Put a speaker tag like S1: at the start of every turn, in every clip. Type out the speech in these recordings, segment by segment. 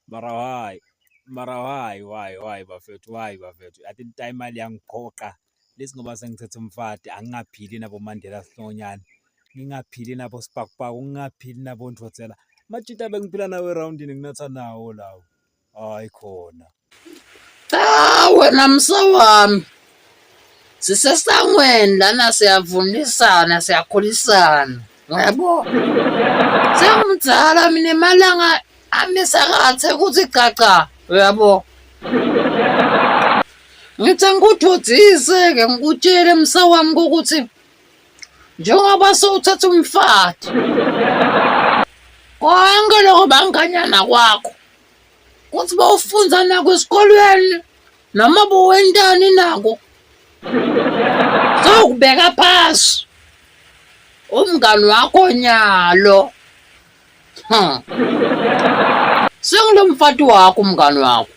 S1: Mara why? Mara why why why bafethu why bafethu? I think imali yangiphoqa lesi ngoba sengithethe umfati angingaphili nabo Mandela Sihlonyane, ngingaphili nabo Sibhakubhaku, ngingaphili nabo Ndvodzela. Majita bengiphila nawo erawundini nginatha nawo lawo. Hhayi khona.
S2: Cha wena msawami sisesangweni lana siyavunisana siyakhulisana uyabo sengimdala mina emalanga amisakathe kuthi caca uyabo ngithi ngikudodise-ke ngikutshele msawami kokuthi njengoba sewuthatha umfati konke lokho banganyana kwakho kuthi bawufundza nako esikolweni noma bowentani nako sewukubeka phasi umngani wakho nyalo ha sengilo mfati wakho umngani wakho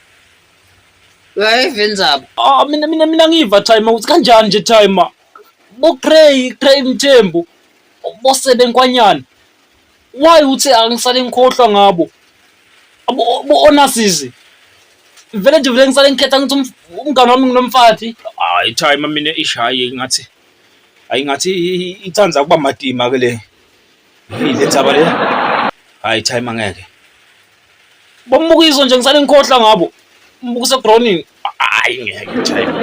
S2: uyayiva indzaba
S1: Ah mina mina mina ngiva timer ukuthi kanjani nje timer. Bo Grey, Grey Mthembu, boSebe Nkwanyana. Why uthi angisale ngikhohlwa ngabo? Abo bo Onasizi. Vele nje vele ngisale ngikhetha ngithi umngani wami nginomfati. Hayi timer mina ishaye ngathi hayi ngathi ithanda kuba matima ke le. Le ndzaba le. Hayi timer ngeke. Bombukiso nje ngisale ngikhohlwa ngabo. Umbukiso groaning. Hayi ngeke time.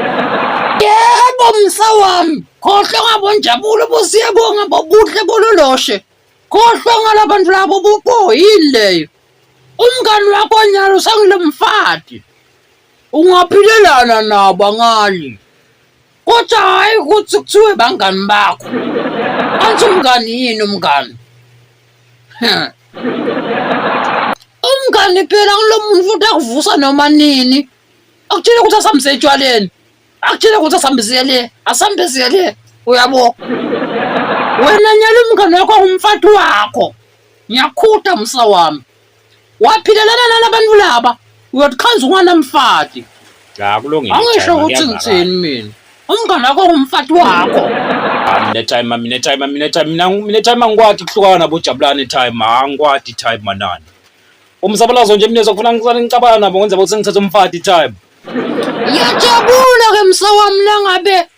S2: Yebo msa wami, khohlwa ngabo njabulo bosiyabonga bobuhle bololoshe. Khohlwa ngalabantu labo bubo yini leyo? Umngani wakho nyalo sangile mfati. Ungaphilelana nabo angali. Kodwa hhayi ukuthi kuthiwe bangani bakho. Anti umngani yini umngani? Umngani phela ngilo muntu futhi akuvusa noma nini. Akutshele ukuthi asihambise etshwaleni. Akutshele ukuthi asihambise le, asihambise le. Uyabo? Wena nyalo umngani wakho ngumfati wakho. Ngiyakhuta msa wami. Waphilelana nalabantu laba. Uyotikhanza unganamfati.
S1: Cha kulungile.
S2: Angisho ukuthi ngithini mina. Umngane wakho ngumfati wakho.
S1: Ah, mina time mina time mina time mina mina time angikwati kuhlukana nabo Jabulani time angikwati time manani. Umzabalazo nje mina zokufuna ngisale ngicabana nabo ngenza ukuthi ngithathe umfati time.
S2: Ngiyajabula ke msawami nangabe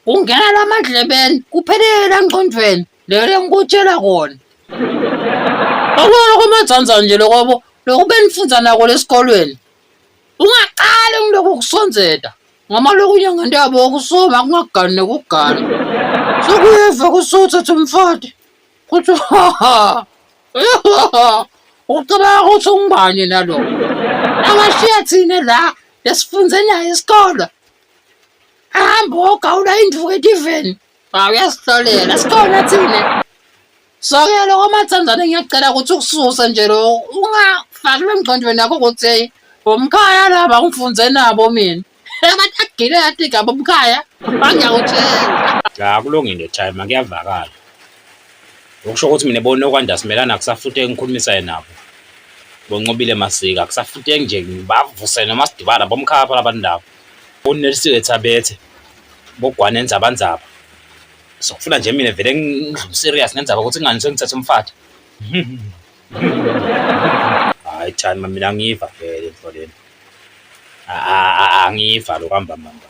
S2: kungena lamadlebeni kuphelele engqondweni lelo engikutshela kona. Akuyona kwamadzandzana nje lokwabo lokhu benifundza nako lesikolweni. Ungaqali ngilokhu kusondzeta ngoba lokunye ngento yabo okusoma kungagani nekugana. Sokuyeva kusutha umfati. Kuthi ha Ucabanga ukuthi ungubani nalo? Angashiya thina la lesifunze naye isikole. Ahambe ogawula induku etiveni. Hawu uyasihlolela sikhona thina. So-ke lokho mathanzane ngiyacela ukuthi ukususe nje lo ungafaki emqondweni yakho ukuthi hey bomkhaya laba ngifunze nabo mina. Abantu agile yathi gabo bomkhaya bangiyakutshela.
S1: Cha kulungile time kuyavakala. Okusho ukuthi mina bona okwanda simelana kusafuteki ngikhulumisayo nabo. Bonqobile masika kusafuteki nje ngibavuse noma sidibana bomkhaya phela abantu labo. Bonelisiwe Thabethe bogwane Nzabanzaba. Sokufuna nje mina vele ngidlule serious ngendzaba ukuthi ngani sengithathe umfati. Hayi cha mina ngiva vele mfo lena. Angiva lo hamba mamba.